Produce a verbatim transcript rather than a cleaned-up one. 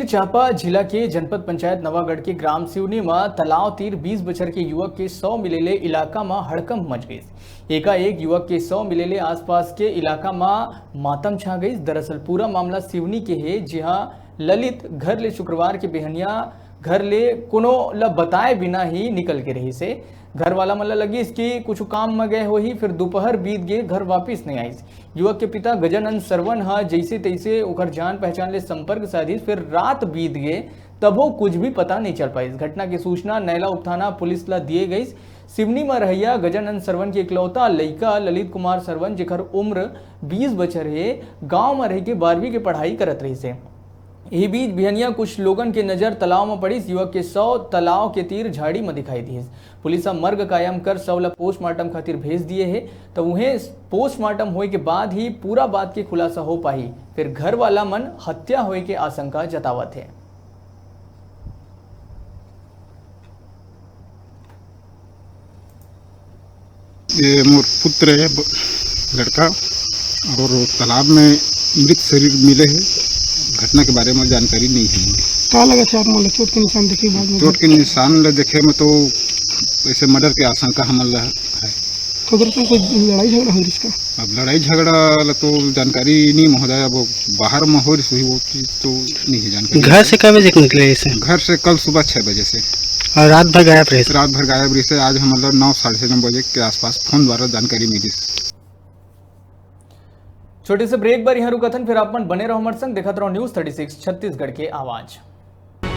चांपा जिला के जनपद पंचायत नवागढ़ के ग्राम सिवनी म तालाब तीर बीस बछर के युवक के शव मिले ले इलाका म हड़कंप मच गइस। एकाएक युवक के शव मिले ले आसपास के इलाका म मातम छा गइस। दरअसल पूरा मामला सिवनी के हे, जिहां ललित घर ले शुक्रवार के बिहनिया घर ले कोनो ल बताए बिना ही निकल के रहिस हे। घर वाला मन ल लगिस कि कुछ काम म गए होही, फिर दोपहर बीत गे, घर वापिस नइ आइस। युवक के पिता गजानंद सरवन ह जइसे तइसे ओकर जान पहचान ले संपर्क साधिस, फिर रात बीत गे, तभो कुछ भी पता नइ चल पाइस। घटना के सूचना नैला उपथाना पुलिस ल दिए गइस। सिवनी म रहइया गजानंद सरवन के इकलौता लइका ललित कुमार सरवन, जेकर उम्र बीस बछर हे, गांव म रहिके बारहवीं के पढ़ाई करत रहिस हे। इही बीच बिहनिया कुछ लोगन के नजर तालाब म पड़िस। युवक के शव तालाब के तीर झाड़ी म दिखाई दिस। पुलिस ह मर्ग कायम कर शव ल पोस्टमार्टम खातिर भेज दिए हे। त उहें, पोस्टमार्टम होए के बाद ही पूरा बात के खुलासा हो पाही। फिर घर वाला मन हत्या होए के आशंका जतावत हे। ये मोर पुत्र है, ब-, लड़का, और तालाब में मृत शरीर मिले है। घटना के बारे में जानकारी नहीं है। का लगा थे आप मन ला? चोट के निशान देखे बाद में? चोट के निशान ल देखे में तो ऐसे मर्डर के आशंका हमन ला है। तो दरअसल कोई लड़ाई झगड़ा हो रही इसका? अब लड़ाई झगड़ा ला तो जानकारी नहीं महोदय, अब बाहर में हो रही वो चीज तो नहीं है जानकारी। घर से कब बजे निकले इसे? घर से कल सुबह छः बजे से। और रात भर गायब रहे? रात भर गायब रही से। आज हम मतलब नौ, साढ़े नौ बजे के आसपास फोन द्वारा जानकारी मिली। छोटे से ब्रेक बर यहाँ रुकथन, फिर आप मन बने रहो हमारे संग, देखत रहो न्यूज़ थर्टी सिक्स छत्तीसगढ़ के आवाज़।